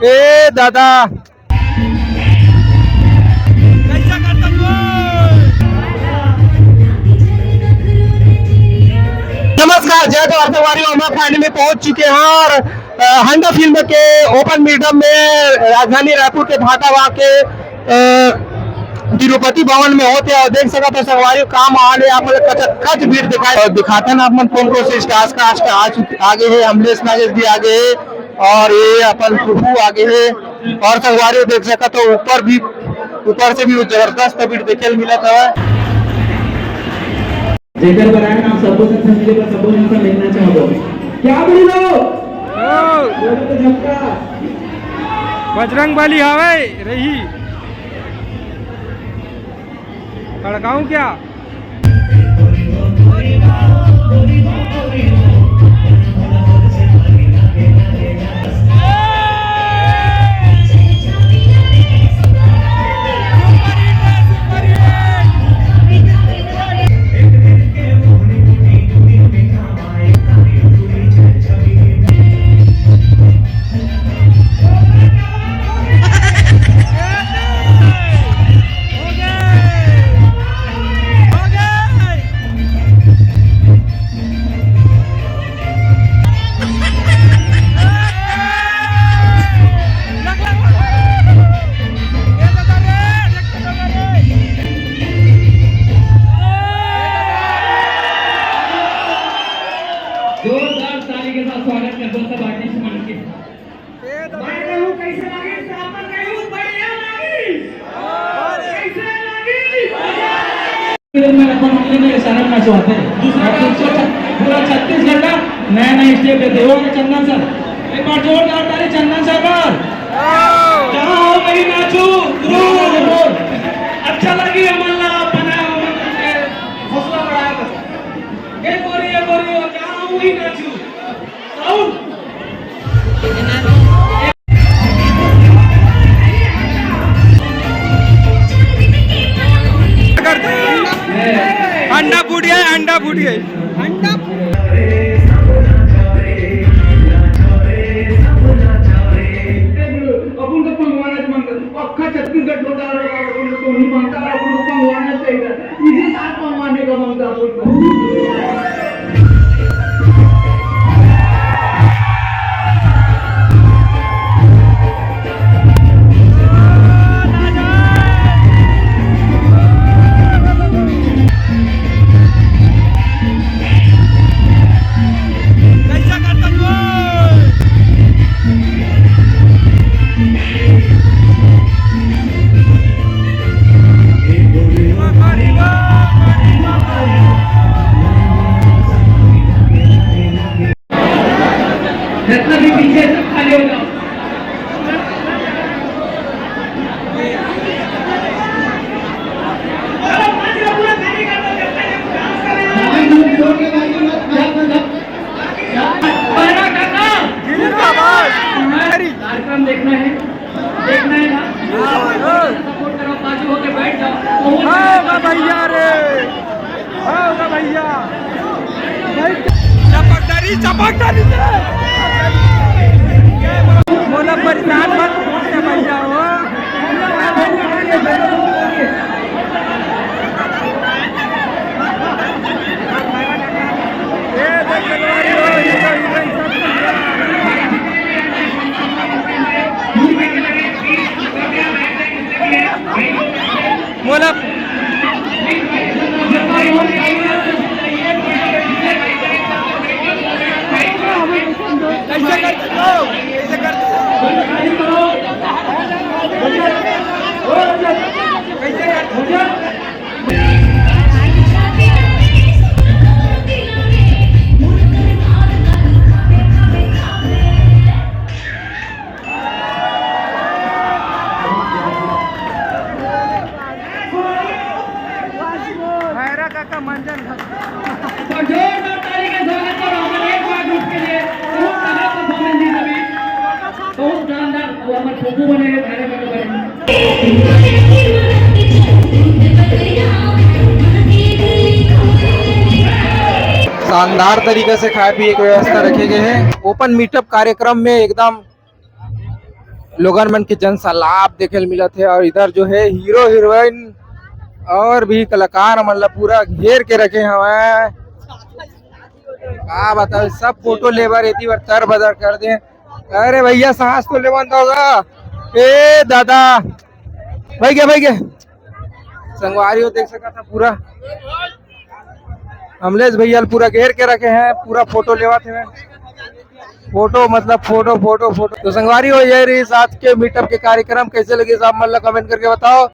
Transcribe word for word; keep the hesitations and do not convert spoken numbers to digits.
ए दादा, नमस्कार, जय जोहार संगवारी हो, हम फाइनल में पहुंच चुके हैं और, अ, हंडा फिल्म के ओपन मीडियम में राजधानी रायपुर के भाटावा के, अ, तिरुपति भवन में होत हे और देख सकत हो संगवारी हो, काम आने आप मन ल कचकच भीड़ दिखाए और दिखाथन आप मन कोन कोन से स्टार्स कास्ट आ चुके, आगे हे, अमलेश नागेश भी आगे हे और ये अपन फुफू आगे हे। और संगवारी हो देख सकत हो ऊपर भी, ऊपर से भी जबरदस्त भीड़ देखे ल मिलत हवय। जेकर बर आए ना, सबो से संग मिले बर सबो झन से मिलना चाहबो। क्या बोली लो? बोलो तो झटका। बजरंग बली हवे रही। खड़काऊं क्या? जोरदार ताली के साथ स्वागत कर दो सब आर्टिस्ट मन के। मैं कहूँ कैसे लगी, सामने कहूँ बढ़िया लगी। कैसे लगी? फिल्म में अपन उंगली में इशारा नचवाते हैं। दूसरा काम, पूरा छत्तीसगढ़ का नया नया स्टेप देते हो चंदन सर। एक बार जोरदार ताली चंदन सर पर। जहाँ हो वहीं नाचो, जोर, जोर। अच्छा लगी हमन ला आप बनाए हो, हमन के हौसला बढ़ाए बस। ये बोरी, ये बोरी, और जहाँ हो वहीं नाचो। साउंड। अंडा फूट गया, अंडा फूट गया। अंडा फूट अपन तो मंगवाना च मंगता, पक्का छत्तीसगढ़ छोटा रहा, अपन तो नहीं मानता, अपन तो मंगवाना चाहिए। इसी साथ मंगवाने का मंगता अपन को। जितना भी पीछे सब खाली हो जाओ। कार्यक्रम देखना है, देखना है ना। सपोर्ट करो, बाजू होके बैठ जाओ। होगा भैया रे। होगा भैया। चपकदारी, चपकदारी से। बोला परेशान मत हो भैया हो। ये देख लो, ये सब, ये सब। मोला कैसे करते हो? कैसे करते हो? कैसे करते हो? भैरा काका मंजन घर। तो जोरदार ताली के स्वागत करो हमारे एक बार ग्रुप के लिए। बहुत तगड़ा परफॉर्मेंस दी सभी। बहुत शानदार। शानदार तरीका से खाए पिए के व्यवस्था रखे गए हे। ओपन मीटअप कार्यक्रम में एकदम लोगन मन के जन सैलाब देखे ल मिलत हे, और इधर जो है हीरो हीरोइन और भी कलाकार मन ला पूरा घेर के रखे हवय। का बताओ, सब फोटो लेबर एती बर तर बदर कर दे। अरे भैया, सांस तो लेवन दो गा। ए दादा, भाई गया, भाई गया। संगवारी हो, देख सकत हा पूरा अमलेश भैया ल पूरा घेर के रखे हैं, पूरा फोटो लेवत हे। फोटो मतलब फोटो, फोटो, फोटो। तो संगवारी हो, ये रही आज के मीटअप के कार्यक्रम। कैसे लगे, आप मन ला कमेंट करके बताओ।